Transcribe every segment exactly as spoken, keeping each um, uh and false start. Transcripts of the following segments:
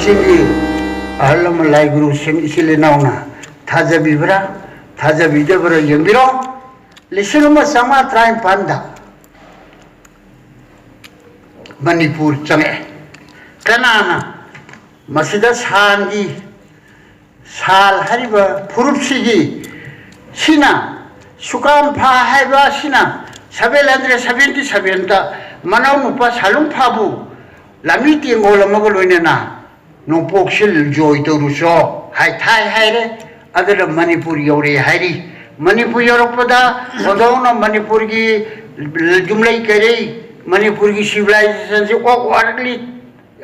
ꯁꯤꯒꯤ ꯑꯍꯜ ꯂꯃꯟ ꯂꯥꯏ ꯒꯨꯔꯨꯁꯤꯡ ꯏꯆꯤꯜ ꯏꯅꯥꯎꯅ ꯊꯥꯖꯕꯤꯕ꯭ꯔꯥ, ꯊꯥꯖꯕꯤꯗꯕ꯭ꯔꯥ ꯌꯦꯡꯕꯤꯔꯣ꯫ ꯂꯤꯁꯤꯡ ꯑꯃ ꯆꯥꯝꯃꯉꯥ ꯇꯔꯥꯅꯤꯄꯥꯟꯗ ꯃꯅꯤꯄꯨꯔ ꯆꯪꯉꯛꯑꯦ꯫ ꯀꯅꯥꯅ ꯃꯁꯤꯗ ꯁꯥꯟꯒꯤ, ꯁꯥꯜ ꯍꯥꯏꯔꯤꯕ ꯐꯨꯔꯨꯞꯁꯤꯒꯤ, ꯁꯤꯅ, ꯁꯨꯀꯥꯝꯐꯥ ꯍꯥꯏꯕ ꯑꯁꯤꯅ seven hundred seventy sevenꯗ ꯃꯅꯥꯎ ꯅꯨꯄꯥ ꯁꯥꯂꯨꯡꯐꯥꯕꯨ ꯂꯥꯟꯃꯤ ꯇꯦꯡꯒꯣꯜ ꯑꯃꯒ ꯂꯣꯏꯅꯅ ꯅꯣꯡꯄꯣꯛꯁꯤ ꯖꯣꯏ ꯇꯧꯔꯨꯆꯣ ꯍꯥꯏ ꯊꯥꯏ ꯍꯥꯏꯔꯦ꯫ ꯑꯗꯨꯅ ꯃꯅꯤꯄꯨꯔ ꯌꯧꯔꯛꯑꯦ ꯍꯥꯏꯔꯤ꯫ ꯃꯅꯤꯄꯨꯔ ꯌꯧꯔꯛꯄꯗ ꯑꯣꯟꯊꯣꯛꯅ ꯃꯅꯤꯄꯨꯔꯒꯤ ꯌꯨꯝꯂꯩ ꯀꯩꯔꯩ, ꯃꯅꯤꯄꯨꯔꯒꯤ ꯁꯤꯚꯤꯂꯥꯏꯖꯦꯁꯟꯁꯤ ꯑꯣꯛ ꯋꯥꯔꯛꯂꯤ,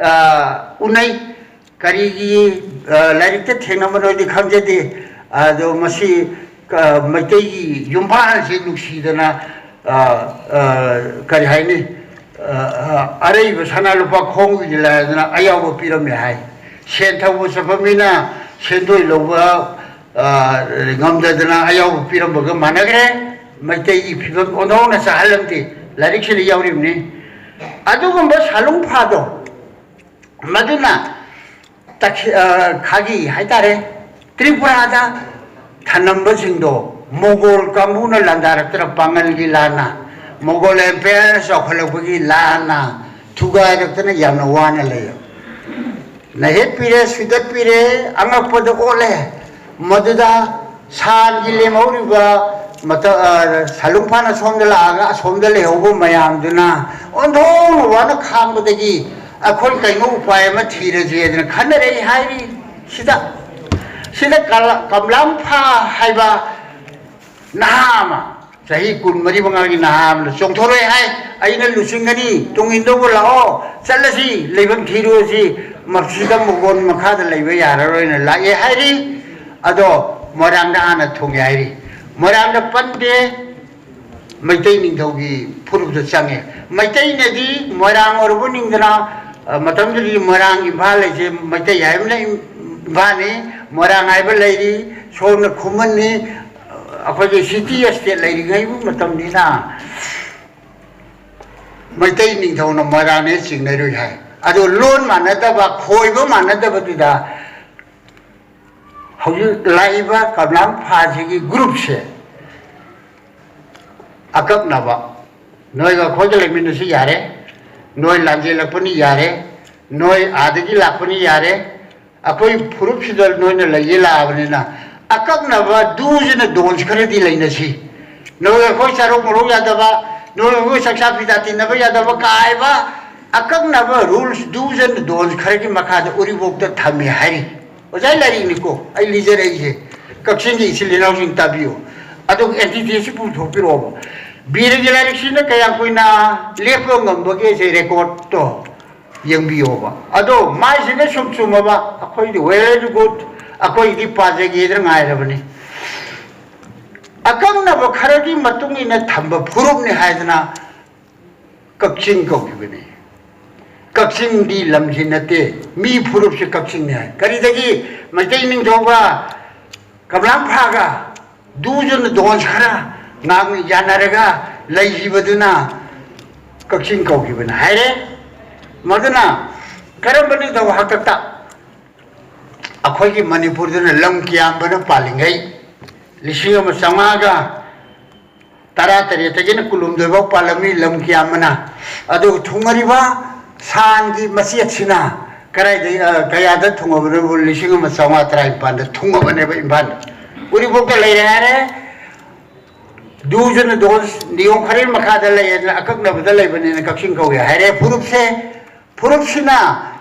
ꯑ, ꯎꯅꯩ꯫ ꯀꯔꯤꯒꯤ, ꯑ, ꯂꯥꯏꯔꯤꯛꯇ ꯊꯦꯡꯅꯕꯅꯣꯗꯤ ꯈꯪꯖꯗꯦ꯫ ꯑꯗꯣ ꯃꯁꯤ, ꯑ, ꯃꯩꯇꯩꯒꯤ ꯌꯨꯝꯕꯥꯜꯁꯤ ꯅꯨꯡꯁꯤꯗꯅ, ꯑ, ꯑ, ꯀꯔꯤ ꯍꯥꯏꯅꯤ, ꯑ, ꯑ, ꯑꯔꯩꯕ ꯁꯅꯥ ꯂꯨꯄꯥ ꯈꯣꯡ ꯏꯜꯂꯦ ꯍꯥꯏꯗꯅ ꯑꯌꯥꯎꯕ ꯄꯤꯔꯝꯃꯦ ꯍꯥꯏ꯫ ꯁꯦꯟ ꯊꯧꯕ ꯆꯠꯄ ꯃꯤꯅ ꯁꯦꯟꯗꯣꯏ ꯂꯧꯕ, ꯑ, ꯉꯝꯗꯗꯅ ꯑꯌꯥꯎꯕ ꯄꯤꯔꯝꯕꯒ ꯃꯥꯟꯅꯈ꯭ꯔꯦ꯫ ꯃꯩꯇꯩꯒꯤ ꯐꯤꯕꯝ ꯑꯣꯟꯊꯣꯛꯅ ꯆꯥꯍꯜꯂꯝꯗꯦ, ꯂꯥꯏꯔꯤꯛꯁꯤꯗ ꯌꯥꯎꯔꯤꯕꯅꯤ꯫ ꯑꯗꯨꯒꯨꯝꯕ ꯁꯥꯂꯨꯡꯐꯥꯗꯣ, ꯃꯗꯨꯅ ꯇꯈꯤ-, ꯑ, ꯈꯥꯒꯤ ꯍꯥꯏꯇꯥꯔꯦ, ꯇ꯭ꯔꯤꯄꯨꯔꯥꯗ ꯊꯅꯝꯕꯁꯤꯡꯗꯣ ꯃꯣꯒꯣꯜ ꯀꯥꯡꯕꯨꯅ ꯂꯥꯟꯗꯥꯔꯛꯇꯅ, ꯄꯥꯡꯒꯜꯒꯤ ꯂꯥꯟꯅ, ꯃꯣꯒꯣꯜ ꯑꯦꯝꯄꯥꯌꯔ ꯆꯥꯎꯈꯠꯂꯛꯄꯒꯤ ꯂꯥꯟꯅ ꯊꯨꯒꯥꯏꯔꯛꯇꯅ ꯌꯥꯝꯅ ꯋꯥꯅ ꯂꯩ꯫ ꯅꯩꯍꯠꯄꯤꯔꯦ, ꯁꯨꯗꯠꯄꯤꯔꯦ, ꯑꯉꯛꯄꯗ ꯑꯣꯜꯂꯦ꯫ ꯃꯗꯨꯗ ꯁꯥꯟꯒꯤ ꯂꯦꯝꯍꯧꯔꯤꯕ ꯃꯇ-, ꯑ, ꯁꯥꯂꯨꯡꯐꯥꯅ ꯁꯣꯝꯗ ꯂꯥꯛꯑꯒ ꯑꯁꯣꯝꯗ ꯂꯩꯍꯧꯕ ꯃꯌꯥꯝꯗꯨꯅ ꯑꯣꯟꯊꯣꯛꯅ ꯋꯥꯅ ꯈꯥꯡꯕꯗꯒꯤ ꯑꯩꯈꯣꯏ ꯀꯩꯅꯣ ꯎꯄꯥꯏ ꯑꯃ ꯊꯤꯔꯁꯦꯗꯅ ꯈꯟꯅꯔꯛꯏ ꯍꯥꯏꯔꯤ꯫ ꯁꯤꯗ, ꯁꯤꯗ ꯀꯂ-, ꯀꯃꯂꯥꯡꯐꯥ ꯍꯥꯏꯕ ꯅꯍꯥ ꯑꯃ, ꯆꯍꯤ ꯀꯨꯟꯃꯔꯤ ꯃꯉꯥꯒꯤ ꯅꯍꯥ ꯑꯃꯅ ꯆꯣꯡꯊꯣꯔꯛꯑꯦ ꯍꯥꯏ, "ꯑꯩꯅ ꯂꯨꯆꯤꯡꯒꯅꯤ, ꯇꯨꯡ ꯏꯟꯗꯧꯕ ꯂꯥꯛꯑꯣ, ꯆꯠꯂꯁꯤ, ꯂꯩꯐꯝ ꯊꯤꯔꯨꯔꯁꯤ, ꯃꯁꯤꯗ ꯃꯣꯒꯣꯜ ꯃꯈꯥꯗ ꯂꯩꯕ ꯌꯥꯔꯔꯣꯏꯅ" ꯂꯥꯛꯑꯦ ꯍꯥꯏꯔꯤ꯫ ꯑꯗꯣ ꯃꯣꯏꯔꯥꯡꯗ ꯍꯥꯟꯅ ꯊꯨꯡꯉꯦ ꯍꯥꯏꯔꯤ꯫ ꯃꯣꯏꯔꯥꯡꯗ ꯄꯟꯗꯦ, ꯃꯩꯇꯩ ꯅꯤꯡꯊꯧꯒꯤ ꯐꯨꯔꯨꯞꯇ ꯆꯪꯉꯦ꯫ ꯃꯩꯇꯩꯅꯗꯤ ꯃꯣꯏꯔꯥꯡ ꯑꯣꯏꯔꯨꯕ ꯅꯤꯡꯗꯅ, ꯑ, ꯃꯇꯝꯗꯨꯗꯤ ꯃꯣꯏꯔꯥꯡ, ꯏꯝꯐꯥꯜ ꯍꯥꯏꯁꯦ ꯃꯩꯇꯩ ꯍꯥꯏꯕꯅ ꯏꯝ-, ꯏꯝꯐꯥꯜꯅꯤ, ꯃꯣꯏꯔꯥꯡ ꯍꯥꯏꯕ ꯂꯩꯔꯤ, ꯁꯣꯝꯅ ꯈꯨꯃꯟꯅꯤ, ꯑ, ꯑꯩꯈꯣꯏꯒꯤ ꯁꯤꯇꯤ ꯑꯦꯁꯇꯦꯠ ꯂꯩꯔꯤꯉꯩꯕꯨ ꯃꯇꯝꯅꯤꯅ ꯃꯩꯇꯩ ꯅꯤꯡꯊꯧꯅ ꯃꯣꯏꯔꯥꯡꯅꯦ ꯆꯤꯡꯅꯔꯨꯏ ꯍꯥꯏ꯫ ꯑꯗꯨ ꯂꯣꯟ ꯃꯥꯟꯅꯗꯕ, ꯈꯣꯏꯕ ꯃꯥꯟꯅꯗꯕꯗꯨꯗ ꯍꯧꯖꯤꯛ ꯂꯥꯛꯏꯕ ꯀꯃꯂꯥꯡ ꯐꯥꯁꯤꯒꯤ ꯒ꯭ꯔꯨꯞꯁꯦ ꯑꯀꯛꯅꯕ, ꯅꯣꯏꯒ ꯑꯩꯈꯣꯏꯒ ꯂꯩꯃꯤꯟꯅꯁꯤ ꯌꯥꯔꯦ, ꯅꯣꯏ ꯂꯥꯟꯖꯦꯜꯂꯛꯄꯅꯤ ꯌꯥꯔꯦ, ꯅꯣꯏ ꯑꯥꯗꯒꯤ ꯂꯥꯛꯄꯅꯤ ꯌꯥꯔꯦ, ꯑꯩꯈꯣꯏ ꯐꯨꯔꯨꯞꯁꯤꯗ ꯅꯣꯏꯅ ꯂꯩꯌꯦ ꯂꯥꯛꯑꯕꯅꯤꯅ ꯑꯀꯛꯅꯕ do's and don'ts ꯈꯔꯗꯤ ꯂꯩꯅꯁꯤ꯫ ꯅꯣꯏ ꯑꯩꯈꯣꯏ ꯆꯥꯔꯣꯛ ꯃꯣꯔꯣꯛ ꯌꯥꯗꯕ, ꯅꯣꯏ ꯑꯩꯈꯣꯏ ꯆꯥꯛꯆꯥ ꯐꯤꯖꯥ ꯇꯤꯟꯅꯕ ꯌꯥꯗꯕ ꯀꯥꯏꯕ ꯑꯀꯛꯅꯕ rules, do's and don'ts ꯈꯔꯒꯤ ꯃꯈꯥꯗ ꯎꯔꯤꯕꯣꯛꯇ ꯊꯝꯃꯤ ꯍꯥꯏꯔꯤ꯫ ꯑꯣꯖꯥ ꯂꯥꯏꯔꯤꯛꯅꯤꯀꯣ ꯑꯩ ꯂꯤꯖꯔꯛꯏꯁꯦ꯫ ꯀꯛꯆꯤꯡꯒꯤ ꯏꯆꯤꯜ ꯏꯅꯥꯎꯁꯤꯡ ꯇꯥꯕꯤꯌꯨ꯫ ꯑꯗꯨꯒ antithesis ꯄꯨꯊꯣꯛꯄꯤꯔꯛꯑꯣꯕ꯫ ꯕꯤꯔꯒꯤ ꯂꯥꯏꯔꯤꯛꯁꯤꯅ ꯀꯌꯥꯝ ꯀꯨꯏꯅ ꯂꯦꯞꯄ ꯉꯝꯕꯒꯦꯁꯦ recordꯇꯣ ꯌꯦꯡꯕꯤꯌꯣꯕ꯫ ꯑꯗꯣ ꯃꯥꯏꯁꯤꯅ ꯁꯨꯝ ꯆꯨꯝꯃꯕ, ꯑꯩꯈꯣꯏꯗꯤ well and good, ꯑꯩꯈꯣꯏꯗꯤ ꯄꯥꯖꯒꯦꯗꯅ ꯉꯥꯏꯔꯕꯅꯤ꯫ ꯑꯀꯛꯅꯕ ꯈꯔꯒꯤ ꯃꯇꯨꯡ ꯏꯟꯅ ꯊꯝꯕ ꯐꯨꯔꯨꯞꯅꯤ ꯍꯥꯏꯗꯅ ꯀꯛꯆꯤꯡ ꯀꯧꯈꯤꯕꯅꯤ꯫ ꯀꯛꯆꯤꯡꯗꯤ ꯂꯝꯁꯤ ꯅꯠꯇꯦ, ꯃꯤ ꯐꯨꯔꯨꯞꯁꯤ ꯀꯛꯆꯤꯡꯅꯤ ꯍꯥꯏ꯫ ꯀꯔꯤꯗꯒꯤ ꯃꯩꯇꯩ ꯅꯤꯡꯊꯧꯒ ꯀꯃꯂꯥꯡ ꯐꯥꯒ do's and don'ts ꯈꯔ ꯉꯥꯡ ꯌꯥꯅꯔꯒ ꯂꯩꯈꯤꯕꯗꯨꯅ ꯀꯛꯆꯤꯡ ꯀꯧꯈꯤꯕꯅꯤ ꯍꯥꯏꯔꯦ꯫ ꯃꯗꯨꯅ ꯀꯔꯝꯕ ꯅꯤꯡꯊꯧ ꯍꯥꯛꯇꯛꯇ ꯑꯩꯈꯣꯏꯒꯤ ꯃꯅꯤꯄꯨꯔꯗꯨꯅ ꯂꯝ ꯀꯌꯥꯝꯕꯅ ꯄꯥꯜꯂꯤꯉꯩ ꯂꯤꯁꯤꯡ ꯑꯃ ꯆꯥꯝꯃꯉꯥꯒ ꯇꯔꯥ ꯇꯔꯦꯠꯇꯒꯤꯅ ꯀꯨꯟꯍꯨꯝꯗꯣꯏ ꯐꯥꯎ ꯄꯥꯜꯂꯝꯃꯤ ꯂꯝ ꯀꯌꯥꯝꯕꯅ꯫ ꯑꯗꯨꯒ ꯊꯨꯡꯉꯔꯤꯕ ꯁꯥꯟꯒꯤ ꯃꯆꯦꯠꯁꯤꯅ ꯀꯗꯥꯏꯗꯒꯤ, ꯑ, ꯀꯌꯥꯗ ꯊꯨꯡꯉꯕꯅꯣ? ꯂꯤꯁꯤꯡ ꯑꯃ ꯆꯥꯝꯃꯉꯥ ꯇꯔꯥꯅꯤꯄꯥꯟꯗ ꯊꯨꯡꯉꯕꯅꯦꯕ ꯏꯝꯐꯥꯜꯗ꯫ ꯎꯔꯤꯄꯣꯛꯇ ꯂꯩꯔꯦ ꯍꯥꯏꯔꯦ꯫ Do's and don'ts ꯅꯤꯌꯣꯝ ꯈꯔꯒꯤ ꯃꯈꯥꯗ ꯂꯩ ꯍꯥꯏꯗꯅ ꯑꯀꯛꯅꯕꯗ ꯂꯩꯕꯅꯤꯅ ꯀꯛꯆꯤꯡ ꯀꯧꯏ ꯍꯥꯏꯔꯦ꯫ ꯐꯨꯔꯨꯞꯁꯦ, ꯐꯨꯔꯨꯞꯁꯤꯅ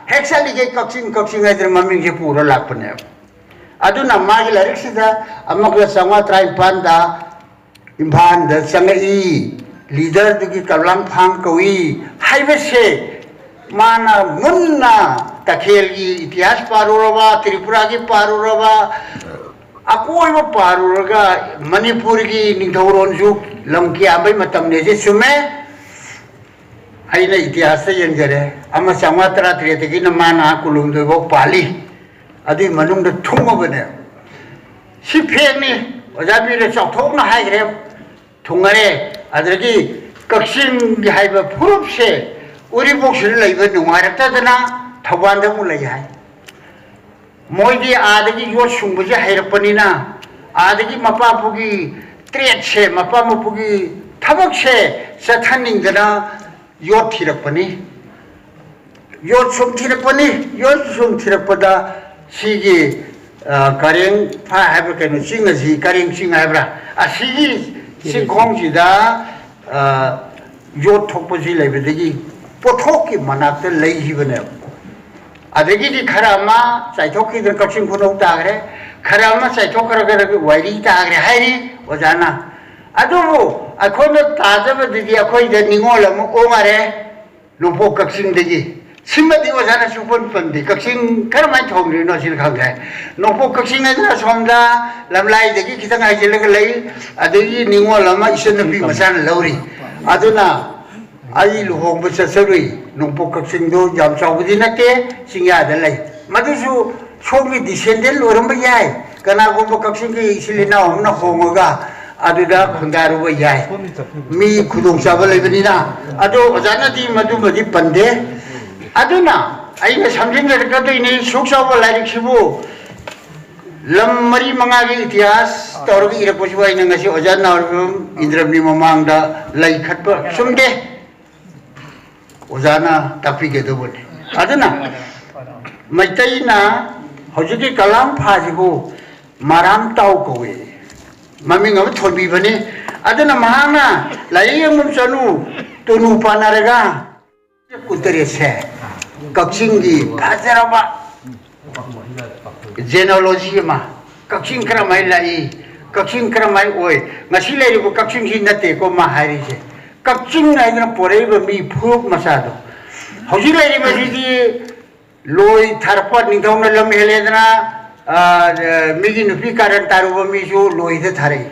ꯍꯦꯛ ꯆꯠꯂꯤꯈꯩ ꯀꯛꯆꯤꯡ, ꯀꯛꯆꯤꯡ ꯍꯥꯏꯗꯅ ꯃꯃꯤꯡꯁꯦ ꯄꯨꯔ ꯂꯥꯛꯄꯅꯦꯕ꯫ ꯑꯗꯨꯅ ꯃꯥꯒꯤ ꯂꯥꯏꯔꯤꯛꯁꯤꯗ ꯑꯃꯒ ꯆꯥꯝꯃꯉꯥ ꯇꯔꯥꯅꯤꯄꯥꯟꯗ ꯏꯝꯐꯥꯜꯗ ꯆꯪꯉꯛꯏ, leaderꯗꯨꯒꯤ ꯀꯃꯂꯥꯡ ꯐꯥꯡ ꯀꯧꯏ ꯍꯥꯏꯕꯁꯦ ꯃꯥꯅ ꯃꯨꯟꯅ ꯇꯈꯦꯜꯒꯤ ꯏꯇꯤꯍꯥꯁ ꯄꯥꯔꯨꯔꯕ, ꯇ꯭ꯔꯤꯄꯨꯔꯥꯒꯤ ꯄꯥꯔꯨꯔꯕ, ꯑꯀꯣꯏꯕ ꯄꯥꯔꯨꯔꯒ ꯃꯅꯤꯄꯨꯔꯒꯤ ꯅꯤꯡꯊꯧꯔꯣꯟꯁꯨ ꯂꯝ ꯀꯌꯥꯝꯕꯩ ꯃꯇꯝꯅꯦꯁꯦ ꯆꯨꯝꯃꯦ꯫ ꯑꯩꯅ ꯏꯇꯤꯍꯥꯁꯇ ꯌꯦꯡꯖꯔꯦ, ꯑꯃ ꯆꯥꯝꯃꯉꯥ ꯇꯔꯥꯇꯔꯦꯠꯇꯒꯤꯅ ꯃꯥꯅ ꯀꯨꯟꯍꯨꯝꯗꯣꯏ ꯐꯥꯎ ꯄꯥꯜꯂꯤ꯫ ꯑꯗꯨꯒꯤ ꯃꯅꯨꯡꯗ ꯊꯨꯡꯉꯕꯅꯦ꯫ ꯁꯤ fact ꯅꯤ꯫ ꯑꯣꯖꯥ ꯕꯤꯔꯅ ꯆꯥꯎꯊꯣꯛꯅ ꯍꯥꯏꯈ꯭ꯔꯦ꯫ ꯊꯨꯡꯉꯔꯦ꯫ ꯑꯗꯨꯗꯒꯤ ꯀꯛꯆꯤꯡꯒꯤ ꯍꯥꯏꯕ ꯐꯨꯔꯨꯞꯁꯦ ꯎꯔꯤꯄꯣꯛꯁꯤꯗ ꯂꯩꯕ ꯅꯨꯡꯉꯥꯏꯔꯛꯇꯗꯅ ꯊꯧꯕꯥꯜꯗ ꯑꯃꯨꯛ ꯂꯩ ꯍꯥꯏ꯫ ꯃꯣꯏꯗꯤ ꯑꯥꯗꯒꯤ ꯌꯣꯠ ꯁꯨꯡꯕꯁꯦ ꯍꯩꯔꯛꯄꯅꯤꯅ, ꯑꯥꯗꯒꯤ ꯃꯄꯥ ꯃꯄꯨꯒꯤ ꯇ꯭ꯔꯦꯠꯁꯦ, ꯃꯄꯥ ꯃꯄꯨꯒꯤ ꯊꯕꯛꯁꯦ ꯆꯠꯊꯅꯤꯡꯗꯅ ꯌꯣꯠ ꯊꯤꯔꯛꯄꯅꯤ꯫ ꯌꯣꯠ ꯁꯨꯝ ꯊꯤꯔꯛꯄꯅꯤ꯫ ꯌꯣꯠ ꯁꯨꯝ ꯊꯤꯔꯛꯄꯗ ꯁꯤꯒꯤ, ꯑ, ꯀꯔꯦꯡ ꯐꯥ ꯍꯥꯏꯕ꯭ꯔꯥ ꯀꯩꯅꯣ, ꯆꯤꯡ ꯑꯁꯤ, ꯀꯔꯦꯡ ꯆꯤꯡ ꯍꯥꯏꯕ꯭ꯔꯥ, ꯑꯁꯤꯒꯤ ꯆꯤꯡꯈꯣꯡꯁꯤꯗ, ꯑ, ꯌꯣꯠ ꯊꯣꯛꯄꯁꯤ ꯂꯩꯕꯗꯒꯤ ꯄꯣꯠꯊꯣꯛꯀꯤ ꯃꯅꯥꯛꯇ ꯂꯩꯈꯤꯕꯅꯦꯕ꯫ ꯑꯗꯒꯤꯗꯤ ꯈꯔ ꯑꯃ ꯆꯥꯏꯊꯣꯛꯈꯤꯗꯅ ꯀꯛꯆꯤꯡ ꯈꯨꯅꯧ ꯇꯥꯈ꯭ꯔꯦ, ꯈꯔ ꯑꯃ ꯆꯥꯏꯊꯣꯛꯈ꯭ꯔꯒ ꯋꯥꯏꯔꯤ ꯇꯥꯈ꯭ꯔꯦ ꯍꯥꯏꯔꯤ ꯑꯣꯖꯥꯅ꯫ ꯑꯗꯨꯕꯨ ꯑꯩꯈꯣꯏꯅ ꯇꯥꯖꯕꯗꯗꯤ ꯑꯩꯈꯣꯏꯗ ꯅꯤꯉꯣꯜ ꯑꯃ ꯑꯣꯡꯉꯔꯦ ꯅꯣꯡꯄꯣꯛ ꯀꯛꯆꯤꯡꯗꯒꯤ꯫ ꯁꯤꯃꯗꯤ ꯑꯣꯖꯥꯅ ꯁꯨꯡꯄꯟ ꯄꯟꯗꯦ꯫ ꯀꯛꯆꯤꯡ ꯀꯔꯝꯍꯥꯏꯅ ꯊꯣꯡꯈ꯭ꯔꯤꯅꯣ ꯁꯤꯅ ꯈꯪꯗ꯭ꯔꯦ꯫ ꯅꯣꯡꯄꯣꯛ ꯀꯛꯆꯤꯡ ꯍꯥꯏꯗꯅ ꯑꯁꯣꯝꯗ ꯂꯝꯂꯥꯏꯗꯒꯤ ꯈꯤꯇꯪ ꯍꯥꯏꯖꯤꯜꯂꯒ ꯂꯩ, ꯑꯗꯒꯤ ꯅꯤꯉꯣꯜ ꯑꯃ ꯏꯆꯟꯅꯨꯄꯤ ꯃꯆꯥꯅ ꯂꯧꯔꯤ꯫ ꯑꯗꯨꯅ ꯑꯩ ꯂꯨꯍꯣꯡꯕ ꯆꯠꯆꯔꯨꯏ꯫ ꯅꯣꯡꯄꯣꯛ ꯀꯛꯆꯤꯡꯗꯣ ꯌꯥꯝ ꯆꯥꯎꯕꯗꯤ ꯅꯠꯇꯦ, ꯆꯤꯡꯌꯥꯗ ꯂꯩ꯫ ꯃꯗꯨꯁꯨ ꯁꯣꯝꯒꯤ ꯗꯤꯁꯦꯟꯗꯦꯟ ꯑꯣꯏꯔꯝꯕ ꯌꯥꯏ꯫ ꯀꯅꯥꯒꯨꯝꯕ ꯀꯛꯆꯤꯡꯒꯤ ꯏꯆꯤꯜ ꯏꯅꯥꯎ ꯑꯃꯅ ꯍꯣꯡꯉꯒ ꯑꯗꯨꯗ ꯈꯨꯟꯗꯥꯔꯨꯕ ꯌꯥꯏ꯫ ꯃꯤ ꯈꯨꯗꯣꯡꯆꯥꯕ ꯂꯩꯕꯅꯤꯅ꯫ ꯑꯗꯣ ꯑꯣꯖꯥꯅꯗꯤ ꯃꯗꯨꯃꯗꯤ ꯄꯟꯗꯦ꯫ ꯑꯗꯨꯅ ꯑꯩꯅ ꯁꯝꯖꯤꯟꯖꯔꯛꯀꯗꯣꯏꯅꯤ, ꯁꯨꯛ ꯆꯥꯎꯕ ꯂꯥꯏꯔꯤꯛꯁꯤꯕꯨ ꯂꯝ ꯃꯔꯤ ꯃꯉꯥꯒꯤ ꯏꯇꯤꯍꯥꯁ ꯇꯧꯔꯒ ꯏꯔꯛꯄꯁꯤꯕꯨ ꯑꯩꯅ ꯉꯁꯤ ꯑꯣꯖꯥ ꯅꯥꯎꯔꯦꯝꯕꯝ ꯏꯟꯗ꯭ꯔꯝꯒꯤ ꯃꯃꯥꯡꯗ ꯂꯩ ꯈꯠꯄ ꯆꯨꯝꯗꯦ꯫ ꯑꯣꯖꯥꯅ ꯇꯥꯛꯄꯤꯒꯗꯧꯕꯅꯤ꯫ ꯑꯗꯨꯅ ꯃꯩꯇꯩꯅ ꯍꯧꯖꯤꯛꯀꯤ ꯀꯂꯥꯝ ꯐꯥꯁꯤꯕꯨ ꯃꯔꯥꯝ ꯇꯥꯎ ꯀꯧꯏ, ꯃꯃꯤꯡ ꯑꯃ ꯊꯣꯟꯕꯤꯕꯅꯤ꯫ ꯑꯗꯨꯅ ꯃꯍꯥꯛꯅ ꯂꯥꯏꯔꯤꯛ ꯌꯦꯡꯐꯝ ꯆꯅꯨ ꯇꯨꯅꯨ ꯄꯥꯟꯅꯔꯒ ꯀꯨꯟꯇꯔꯦꯠꯁꯦ ꯀꯛꯆꯤꯡꯒꯤ ꯐꯖꯔꯕ genealogy ꯑꯃ, ꯀꯛꯆꯤꯡ ꯀꯔꯝꯍꯥꯏꯅ ꯂꯥꯛꯏ, ꯀꯛꯆꯤꯡ ꯀꯔꯝꯍꯥꯏꯅ ꯑꯣꯏ, ꯉꯁꯤ ꯂꯩꯔꯤꯕ ꯀꯛꯆꯤꯡꯁꯤ ꯅꯠꯇꯦꯀꯣ ꯃꯥ ꯍꯥꯏꯔꯤꯁꯦ꯫ ꯀꯛꯆꯤꯡ ꯍꯥꯏꯗꯅ ꯄꯣꯔꯛꯏꯕ ꯃꯤ ꯐꯨꯔꯨꯞ ꯃꯆꯥꯗꯣ꯫ ꯍꯧꯖꯤꯛ ꯂꯩꯔꯤꯕꯁꯤꯗꯤ ꯂꯣꯏ ꯊꯥꯔꯛꯄ, ꯅꯤꯡꯊꯧꯅ ꯂꯝ ꯍꯦꯜꯂꯦꯗꯅ, ꯑ, ꯃꯤꯒꯤ ꯅꯨꯄꯤ ꯀꯥꯔꯟ ꯇꯥꯔꯨꯕ ꯃꯤꯁꯨ ꯂꯣꯏꯗ ꯊꯥꯔꯛꯏ꯫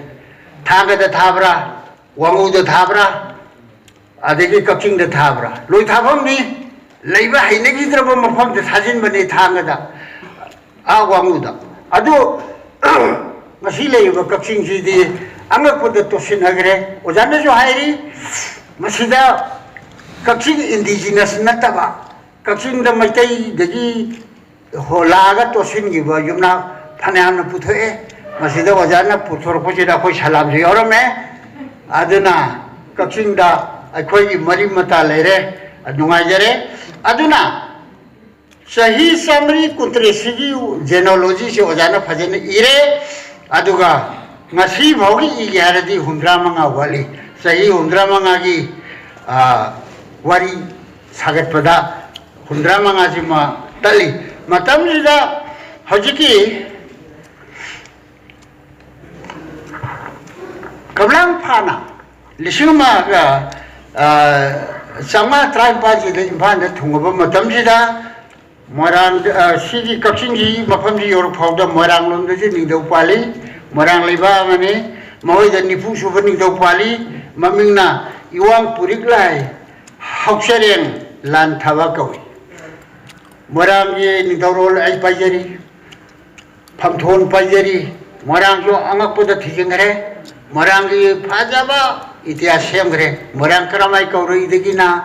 ꯊꯥꯡꯒꯗ ꯊꯥꯕ꯭ꯔꯥ, ꯋꯥꯉꯨꯗ ꯊꯥꯕ꯭ꯔꯥ, ꯑꯗꯒꯤ ꯀꯛꯆꯤꯡꯗ ꯊꯥꯕ꯭ꯔꯥ? ꯂꯣꯏ ꯊꯥꯐꯝꯅꯤ꯫ ꯂꯩꯕ ꯍꯩꯅꯈꯤꯗ꯭ꯔꯕ ꯃꯐꯝꯗ ꯊꯥꯖꯤꯟꯕꯅꯤ ꯊꯥꯡꯒꯗ, ꯑꯥ ꯋꯥꯉꯨꯗ꯫ ꯑꯗꯨ ꯉꯁꯤ ꯂꯩꯔꯤꯕ ꯀꯛꯆꯤꯡꯁꯤꯗꯤ ꯑꯉꯛꯄꯗ ꯇꯣꯁꯤꯟꯅꯈ꯭ꯔꯦ꯫ ꯑꯣꯖꯥꯅꯁꯨ ꯍꯥꯏꯔꯤ, ꯃꯁꯤꯗ ꯀꯛꯆꯤꯡ ꯏꯟꯗꯤꯖꯤꯅꯁ ꯅꯠꯇꯕ, ꯀꯛꯆꯤꯡꯗ ꯃꯩꯇꯩꯗꯒꯤ ꯍꯣ-, ꯂꯥꯛꯑꯒ ꯇꯣꯠꯁꯤꯟꯈꯤꯕ ꯌꯨꯝꯅꯥꯛ ꯐꯅꯌꯥꯝꯅ ꯄꯨꯊꯣꯛꯑꯦ꯫ ꯃꯁꯤꯗ ꯑꯣꯖꯥꯅ ꯄꯨꯊꯣꯔꯛꯄꯁꯤꯗ ꯑꯩꯈꯣꯏ ꯁꯂꯥꯝꯁꯨ ꯌꯥꯎꯔꯝꯃꯦ꯫ ꯑꯗꯨꯅ ꯀꯛꯆꯤꯡꯗ ꯑꯩꯈꯣꯏꯒꯤ ꯃꯔꯤ ꯃꯇꯥ ꯂꯩꯔꯦ, ꯅꯨꯡꯉꯥꯏꯖꯔꯦ꯫ ꯑꯗꯨꯅ ꯆꯍꯤ ꯆꯥꯃꯔꯤ ꯀꯨꯟꯇꯔꯦꯠꯁꯤꯒꯤ genealogyꯁꯦ ꯑꯣꯖꯥꯅ ꯐꯖꯅ ꯏꯔꯦ꯫ ꯑꯗꯨꯒ ꯉꯁꯤ ꯐꯥꯎꯒꯤ ꯏꯒꯦ ꯍꯥꯏꯔꯗꯤ ꯍꯨꯝꯗ꯭ꯔꯥ ꯃꯉꯥ ꯋꯥꯠꯂꯤ꯫ ꯆꯍꯤ ꯍꯨꯝꯗ꯭ꯔꯥ ꯃꯉꯥꯒꯤ, ꯑ, ꯋꯥꯔꯤ ꯁꯥꯒꯠꯄꯗ ꯍꯨꯝꯗ꯭ꯔꯥ ꯃꯉꯥꯁꯤꯃ ꯇꯠꯂꯤ꯫ ꯃꯇꯝꯁꯤꯗ ꯍꯧꯖꯤꯛꯀꯤ ꯀꯃꯂꯥꯡ ꯐꯥꯅ ꯂꯤꯁꯤꯡ ꯑꯃꯒ, ꯑ, ꯆꯥꯝꯃꯉꯥ ꯇꯔꯥꯅꯤꯄꯥꯜꯁꯤꯗ ꯏꯝꯐꯥꯜꯗ ꯊꯨꯡꯉꯕ ꯃꯇꯝꯁꯤꯗ, ꯃꯣꯏꯔꯥꯡ, ꯑ, ꯁꯤꯒꯤ ꯀꯛꯆꯤꯡꯒꯤ ꯃꯐꯝꯁꯤ ꯌꯧꯔꯛ ꯐꯥꯎꯗ ꯃꯣꯏꯔꯥꯡ ꯂꯣꯝꯗꯁꯨ ꯅꯤꯡꯊꯧ ꯄꯥꯜꯂꯤ꯫ ꯃꯣꯏꯔꯥꯡ ꯂꯩꯕꯥꯛ ꯑꯃꯅꯤ꯫ ꯃꯈꯣꯏꯗ ꯅꯤꯐꯨ ꯁꯨꯕ ꯅꯤꯡꯊꯧ ꯄꯥꯜꯂꯤ꯫ ꯃꯃꯤꯡꯅ ꯏꯋꯥꯡ ꯄꯨꯔꯤꯛ ꯂꯥꯏ ꯍꯧꯆꯔꯦꯡ ꯂꯥꯟꯊꯕ ꯀꯧꯏ꯫ ꯃꯣꯏꯔꯥꯡꯒꯤ ꯅꯤꯡꯊꯧꯔꯣꯜ ꯑꯩ ꯄꯥꯏꯖꯔꯤ, ꯐꯝꯊꯣꯟ ꯄꯥꯏꯖꯔꯤ꯫ ꯃꯣꯏꯔꯥꯡꯁꯨ ꯑꯉꯛꯄꯗ ꯊꯤꯖꯤꯟꯈ꯭ꯔꯦ꯫ ꯃꯣꯏꯔꯥꯡꯒꯤ ꯐꯖꯕ ꯏꯇꯤꯍꯥꯁ ꯁꯦꯝꯈ꯭ꯔꯦ꯫ ꯃꯣꯏꯔꯥꯡ ꯀꯔꯝꯍꯥꯏ ꯀꯧꯔꯛꯏꯗꯒꯤꯅ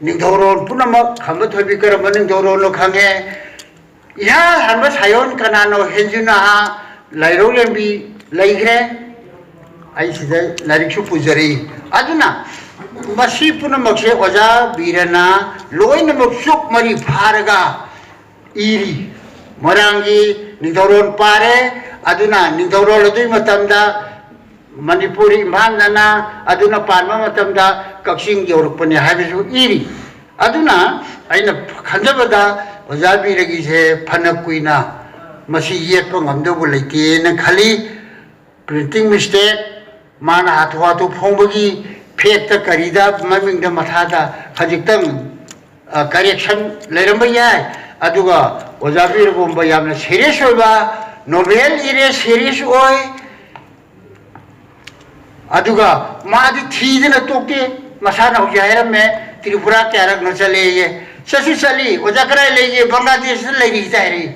ꯅꯤꯡꯊꯧꯔꯣꯜ ꯄꯨꯝꯅꯃꯛ ꯈꯝꯕ ꯊꯣꯏꯕꯤ ꯀꯔꯝꯕ ꯅꯤꯡꯊꯧꯔꯣꯜꯅꯣ ꯈꯪꯉꯦ꯫ ꯏꯍꯥꯟ ꯍꯥꯟꯕ ꯁꯥꯌꯣꯟ ꯀꯅꯥꯅꯣ ꯍꯦꯟꯖꯨꯅ ꯂꯥꯏꯔꯧ ꯂꯦꯝꯕꯤ ꯂꯩꯈ꯭ꯔꯦ꯫ ꯑꯩ ꯁꯤꯗ ꯂꯥꯏꯔꯤꯛꯁꯨ ꯄꯨꯖꯔꯛꯏ꯫ ꯑꯗꯨꯅ ꯃꯁꯤ ꯄꯨꯝꯅꯃꯛꯁꯦ ꯑꯣꯖꯥ ꯕꯤꯔꯅ ꯂꯣꯏꯅꯃꯛ ꯆꯨꯞ ꯃꯔꯤ ꯐꯥꯔꯒ ꯏꯔꯤ꯫ ꯃꯣꯏꯔꯥꯡꯒꯤ ꯅꯤꯡꯊꯧꯔꯣꯜ ꯄꯥꯔꯦ꯫ ꯑꯗꯨꯅ ꯅꯤꯡꯊꯧꯔꯣꯜ ꯑꯗꯨꯒꯤ ꯃꯇꯝꯗ ꯃꯅꯤꯄꯨꯔ ꯏꯝꯐꯥꯜꯗꯅ ꯑꯗꯨꯅ ꯄꯥꯟꯕ ꯃꯇꯝꯗ ꯀꯛꯆꯤꯡ ꯌꯧꯔꯛꯄꯅꯤ ꯍꯥꯏꯕꯁꯨ ꯏꯔꯤ꯫ ꯑꯗꯨꯅ ꯑꯩꯅ ꯈꯟꯖꯕꯗ ꯑꯣꯖꯥ ꯕꯤꯔꯒꯤꯁꯦ ꯐꯅ ꯀꯨꯏꯅ ꯃꯁꯤ ꯌꯦꯠꯄ ꯉꯝꯗꯧꯕ ꯂꯩꯇꯦꯅ ꯈꯜꯂꯤ꯫ Printing mistake, ꯃꯥꯅ ꯍꯥꯊꯨ ꯍꯥꯊꯨ ꯐꯣꯡꯕꯒꯤ ꯐꯦꯛꯇ ꯀꯔꯤꯗ ꯃꯃꯤꯡꯗ ꯃꯊꯥꯗ ꯈꯖꯤꯛꯇꯪ, ꯑ, correction ꯂꯩꯔꯝꯕ ꯌꯥꯏ꯫ ꯑꯗꯨꯒ ꯑꯣꯖꯥ ꯕꯤꯔꯒꯨꯝꯕ ꯌꯥꯝꯅ serious ꯑꯣꯏꯕ novel ꯏꯔꯦ, serious ꯑꯣꯏ꯫ ꯑꯗꯨꯒ ꯃꯥꯗꯤ ꯊꯤꯗꯅ ꯇꯣꯛꯇꯦ꯫ ꯃꯁꯥꯅ ꯍꯧꯖꯤꯛ ꯍꯥꯏꯔꯝꯃꯦ, ꯇ꯭ꯔꯤꯄꯨꯔꯥ ꯀꯌꯥꯔꯛꯅꯣ ꯆꯠꯂꯦꯌꯦ꯫ ꯆꯠꯁꯨ ꯆꯠꯂꯤ꯫ ꯑꯣꯖꯥ ꯀꯗꯥꯏ ꯂꯩꯒꯦ? ꯕꯪꯒ꯭ꯂꯥꯗꯦꯁꯇ ꯂꯩꯔꯤ ꯍꯦꯛꯇ ꯍꯥꯏꯔꯛꯏ꯫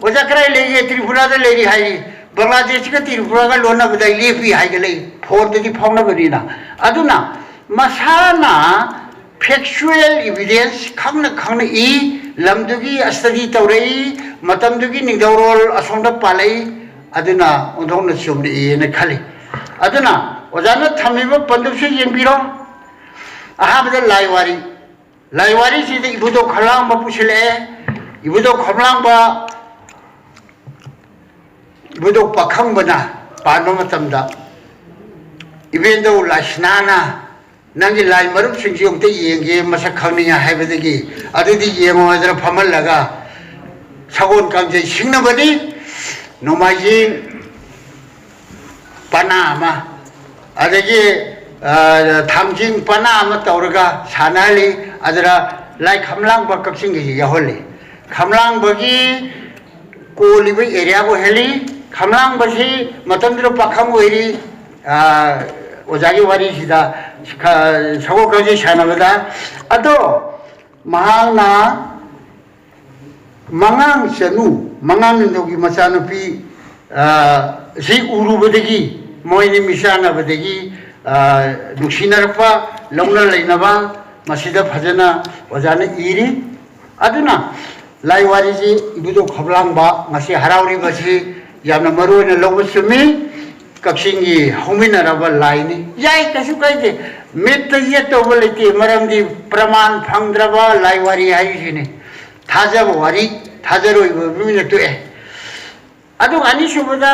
ꯑꯣꯖꯥ ꯀꯗꯥꯏ ꯂꯩꯒꯦ? ꯇ꯭ꯔꯤꯄꯨꯔꯥꯗ ꯂꯩꯔꯤ ꯍꯥꯏꯔꯤ꯫ ꯕꯪꯒ꯭ꯂꯥꯗꯦꯁꯀ ꯇ꯭ꯔꯤꯄꯨꯔꯥꯒ ꯂꯣꯟꯅꯕꯗ ꯑꯩ ꯂꯦꯞꯄꯤ ꯍꯥꯏꯒꯠꯂꯛꯏ꯫ ꯐꯣꯟꯗꯗꯤ ꯐꯥꯎꯅꯕꯅꯤꯅ꯫ ꯑꯗꯨꯅ ꯃꯁꯥꯅ ꯐꯦꯛꯆꯨꯋꯦꯜ ꯏꯕꯤꯗꯦꯟꯁ ꯈꯪꯅ ꯈꯪꯅ ꯏ, ꯂꯝꯗꯨꯒꯤ ꯁ꯭ꯇꯗꯤ ꯇꯧꯔꯛꯏ, ꯃꯇꯝꯗꯨꯒꯤ ꯅꯤꯡꯊꯧꯔꯣꯜ ꯑꯁꯣꯝꯗ ꯄꯥꯜꯂꯛꯏ, ꯑꯗꯨꯅ ꯑꯣꯟꯊꯣꯛꯅ ꯆꯨꯝꯅ ꯏꯌꯦꯅ ꯈꯜꯂꯤ꯫ ꯑꯗꯨꯅ ꯑꯣꯖꯥꯅ ꯊꯝꯃꯤꯕ ꯄꯟꯗꯨꯞꯁꯤ ꯌꯦꯡꯕꯤꯔꯣ꯫ ꯑꯍꯥꯟꯕꯗ ꯂꯥꯏ ꯋꯥꯔꯤ, ꯂꯥꯏ ꯋꯥꯔꯤꯁꯤꯗ ꯏꯕꯨꯙꯧ ꯈꯝꯂꯥꯡꯕ ꯄꯨꯁꯤꯜꯂꯛꯑꯦ꯫ ꯏꯕꯨꯙꯧ ꯈꯝꯂꯥꯡꯕ, ꯏꯕꯨꯙꯧ ꯄꯥꯈꯪꯕꯅ ꯄꯥꯟꯕ ꯃꯇꯝꯗ ꯏꯕꯦꯟꯗꯧ ꯂꯥꯏꯁꯅꯥꯅ "ꯅꯪꯒꯤ ꯂꯥꯏ ꯃꯔꯨꯞꯁꯤꯡꯁꯤ ꯑꯃꯨꯛꯇ ꯌꯦꯡꯒꯦ, ꯃꯁꯛ ꯈꯪꯅꯤꯡꯉꯦ" ꯍꯥꯏꯕꯗꯒꯤ, "ꯑꯗꯨꯗꯤ ꯌꯦꯡꯉꯣ" ꯍꯥꯏꯗꯅ ꯐꯝꯍꯜꯂꯒ ꯁꯒꯣꯜ ꯀꯥꯡꯖꯩ ꯁꯤꯡꯅꯕꯅꯤ꯫ ꯅꯣꯡꯃꯥꯏꯖꯤꯡ ꯄꯅꯥ ꯑꯃ, ꯑꯗꯒꯤ, ꯑ, ꯊꯥꯡꯖꯤꯡ ꯄꯅꯥ ꯑꯃ ꯇꯧꯔꯒ ꯁꯥꯟꯅꯍꯜꯂꯤ꯫ ꯑꯗꯨꯗ ꯂꯥꯏ ꯈꯝꯂꯥꯡꯕ ꯀꯛꯆꯤꯡꯒꯤꯁꯤ ꯌꯥꯎꯍꯜꯂꯤ꯫ ꯈꯝꯂꯥꯡꯕꯒꯤ ꯀꯣꯜꯂꯤꯕ ꯑꯦꯔꯤꯌꯥ ꯑꯣꯏꯍꯜꯂꯤ꯫ ꯈꯝꯂꯥꯡꯕꯁꯤ ꯃꯇꯝꯗꯨꯗ ꯄꯥꯈꯪ ꯑꯣꯏꯔꯤ꯫ ꯑ, ꯑꯣꯖꯥꯒꯤ ꯋꯥꯔꯤꯁꯤꯗ ꯈ-, ꯁꯒꯣꯜ ꯀꯥꯡꯖꯩ ꯁꯥꯟꯅꯕꯗ, ꯑꯗꯣ ꯃꯍꯥꯛꯅ ꯃꯉꯥꯡ ꯆꯅꯨ, ꯃꯉꯥꯡ ꯅꯤꯡꯊꯧꯒꯤ ꯃꯆꯥꯅꯨꯄꯤ, ꯑ, ꯁꯤ ꯎꯔꯨꯕꯗꯒꯤ ꯃꯣꯏꯅꯤ ꯃꯤꯆꯥꯟꯅꯕꯗꯒꯤ, ꯑ, ꯅꯨꯡꯁꯤꯅꯔꯛꯄ, ꯂꯧꯅ ꯂꯩꯅꯕ, ꯃꯁꯤꯗ ꯐꯖꯅ ꯑꯣꯖꯥꯅ ꯏꯔꯤ꯫ ꯑꯗꯨꯅ ꯂꯥꯏ ꯋꯥꯔꯤꯁꯤ ꯏꯕꯨꯙꯧ ꯈꯝꯂꯥꯡꯕ ꯉꯁꯤ ꯍꯔꯥꯎꯔꯤꯕꯁꯤ ꯌꯥꯝꯅ ꯃꯔꯨ ꯑꯣꯏꯅ ꯂꯧꯕ ꯆꯨꯝꯃꯤ꯫ ꯀꯛꯆꯤꯡꯒꯤ ꯍꯧꯃꯤꯟꯅꯔꯕ ꯂꯥꯏꯅꯤ꯫ ꯌꯥꯏ, ꯀꯩꯁꯨ ꯀꯥꯏꯗꯦ꯫ ꯃꯤꯠꯇ ꯌꯦꯠꯇꯧꯕ ꯂꯩꯇꯦ, ꯃꯔꯝꯗꯤ ꯄ꯭ꯔꯃꯥꯟ ꯐꯪꯗ꯭ꯔꯕ ꯂꯥꯏ ꯋꯥꯔꯤ ꯍꯥꯏꯔꯤꯁꯤꯅꯤ꯫ ꯊꯥꯖꯕ ꯋꯥꯔꯤ, ꯊꯥꯖꯔꯣꯏꯕ ꯃꯤꯅ ꯇꯣꯛꯑꯦ꯫ ꯑꯗꯨꯒ ꯑꯅꯤꯁꯨꯕꯗ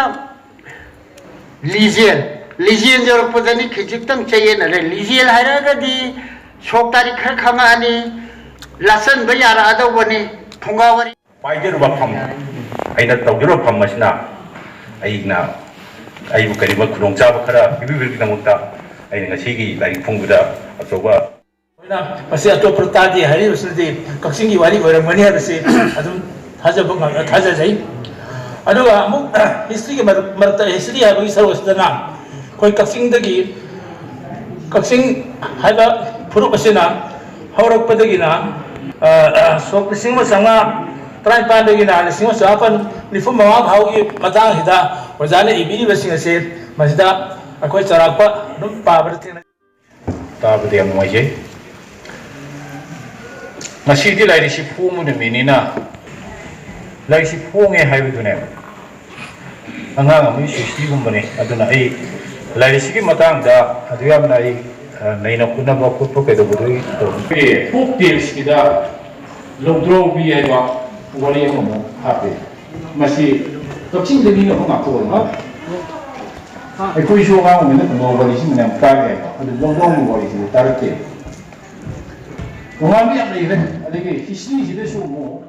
ꯂꯤꯖꯦꯜ꯫ ꯂꯤꯖꯦꯜ ꯌꯧꯔꯛꯄꯗꯅꯤ ꯈꯤꯖꯤꯛꯇꯪ ꯆꯌꯦꯠꯅꯔꯦ꯫ ꯂꯤꯖꯦꯜ ꯍꯥꯏꯔꯒꯗꯤ ꯁꯣꯛ ꯇꯥꯔꯤꯛ ꯈꯔ ꯈꯪꯉꯛꯑꯅꯤ, ꯂꯥꯆꯟꯕ ꯌꯥꯔꯛꯑꯗꯧꯕꯅꯤ꯫ ꯐꯨꯡꯒꯥ ꯋꯥꯔꯤ꯫ ꯄꯥꯏꯖꯔꯨꯕ ꯐꯝ, ꯑꯩꯅ ꯇꯧꯖꯔꯨꯕ ꯐꯝ ꯑꯁꯤꯅ ꯑꯩꯅ, ꯑꯩꯕꯨ ꯀꯔꯤꯒꯨꯝꯕ ꯈꯨꯗꯣꯡꯆꯥꯕ ꯈꯔ ꯄꯤꯕꯤꯕꯒꯤꯗꯃꯛꯇ ꯑꯩꯅ ꯉꯁꯤꯒꯤ ꯂꯥꯏꯔꯤꯛ ꯐꯣꯡꯕꯗ ꯑꯆꯧꯕ ꯑꯩꯈꯣꯏꯅ ꯃꯁꯤ ꯑꯇꯣꯞꯄ ꯇꯥꯗꯦ ꯍꯥꯏꯔꯤꯕꯁꯤꯅꯗꯤ ꯀꯛꯆꯤꯡꯒꯤ ꯋꯥꯔꯤ ꯑꯣꯏꯔꯝꯒꯅꯤ ꯍꯥꯏꯕꯁꯤ ꯑꯗꯨꯝ ꯊꯥꯖꯕ ꯉꯝ-, ꯊꯥꯖꯖꯩ꯫ ꯑꯗꯨꯒ ꯑꯃꯨꯛ ꯍꯤꯁꯇ꯭ꯔꯤꯒꯤ ꯃꯔꯛ-, ꯃꯔꯛꯇ ꯍꯤꯁꯇ꯭ꯔꯤ ꯍꯥꯏꯕꯒꯤ ꯁꯔꯨꯛ ꯑꯁꯤꯗꯅ ꯑꯩꯈꯣꯏ ꯀꯛꯆꯤꯡꯗꯒꯤ, ꯀꯛꯆꯤꯡ ꯍꯥꯏꯕ ꯐꯨꯔꯨꯞ ꯑꯁꯤꯅ ꯍꯧꯔꯛꯄꯗꯒꯤꯅ, ꯑ, ꯑ, ꯁꯣꯛ ꯂꯤꯁꯤꯡ ꯑꯃ ꯆꯥꯝꯃꯉꯥ ꯇꯔꯥꯅꯤꯄꯥꯟꯗꯒꯤꯅ ꯂꯤꯁꯤꯡ ꯑꯃ ꯆꯥꯃꯥꯄꯟ ꯅꯤꯐꯨ ꯃꯉꯥ ꯐꯥꯎꯒꯤ ꯃꯇꯥꯡꯁꯤꯗ ꯑꯣꯖꯥꯅ ꯏꯕꯤꯔꯤꯕꯁꯤꯡ ꯑꯁꯤ ꯃꯁꯤꯗ ꯑꯩꯈꯣꯏ ꯆꯥꯎꯔꯥꯛꯄ ꯑꯗꯨꯝ ꯄꯥꯕꯗ ꯊꯦꯡꯅꯩ꯫ ꯇꯥꯕꯗ ꯌꯥꯝ ꯅꯨꯡꯉꯥꯏꯖꯩ꯫ ꯉꯁꯤꯗꯤ ꯂꯥꯏꯔꯤꯛꯁꯤ ꯐꯣꯡꯕ ꯅꯨꯃꯤꯠꯅꯤꯅ, ꯂꯥꯏꯔꯤꯛꯁꯤ ꯐꯣꯡꯉꯦ ꯍꯥꯏꯕꯗꯨꯅꯦꯕ꯫ ꯑꯉꯥꯡ ꯑꯃꯒꯤ ꯁꯨꯁꯇꯤꯒꯨꯝꯕꯅꯤ꯫ ꯑꯗꯨꯅ ꯑꯩ ꯂꯥꯏꯔꯤꯛꯁꯤꯒꯤ ꯃꯇꯥꯡꯗ ꯑꯗꯨ ꯌꯥꯝꯅ ꯑꯩ, ꯑ, ꯅꯩꯅ ꯈꯣꯠꯅꯕ ꯈꯣꯠꯄ ꯀꯩꯗꯧꯕꯗꯨ ꯑꯩ ꯇꯧꯅꯤꯡꯗꯦ꯫ ꯐꯣꯛ ꯇꯦꯜꯁꯀꯤꯗ ꯂꯧꯗ꯭ꯔꯥꯎꯕꯤ ꯍꯥꯏꯕ ꯋꯥꯔꯤ ꯑꯃꯃꯨꯛ ꯍꯥꯞꯄꯦ꯫ ꯃꯁꯤ ꯀꯛꯆꯤꯡꯗ ꯃꯤ ꯑꯃ ꯉꯥꯛꯊꯣꯛꯑꯦꯕ꯫ ꯑꯩꯈꯣꯏꯁꯨ ꯑꯉꯥꯡ ꯑꯣꯏꯔꯤꯉꯩꯗ ꯀꯨꯝꯕ ꯋꯥꯔꯤꯁꯤ ꯃꯌꯥꯝ ꯇꯥꯔꯛꯑꯦꯕ꯫ ꯑꯗꯨ ꯂꯧꯗ꯭ꯔꯥꯎꯕꯤ ꯋꯥꯔꯤꯁꯤꯗꯤ ꯇꯥꯔꯛꯇꯦ꯫ ꯇꯣꯉꯥꯟꯕ ꯌꯥꯝ ꯂꯩꯔꯦ꯫ ꯑꯗꯒꯤ ꯍꯤꯁꯇ꯭ꯔꯤꯁꯤꯗꯁꯨ ꯑꯃꯨꯛ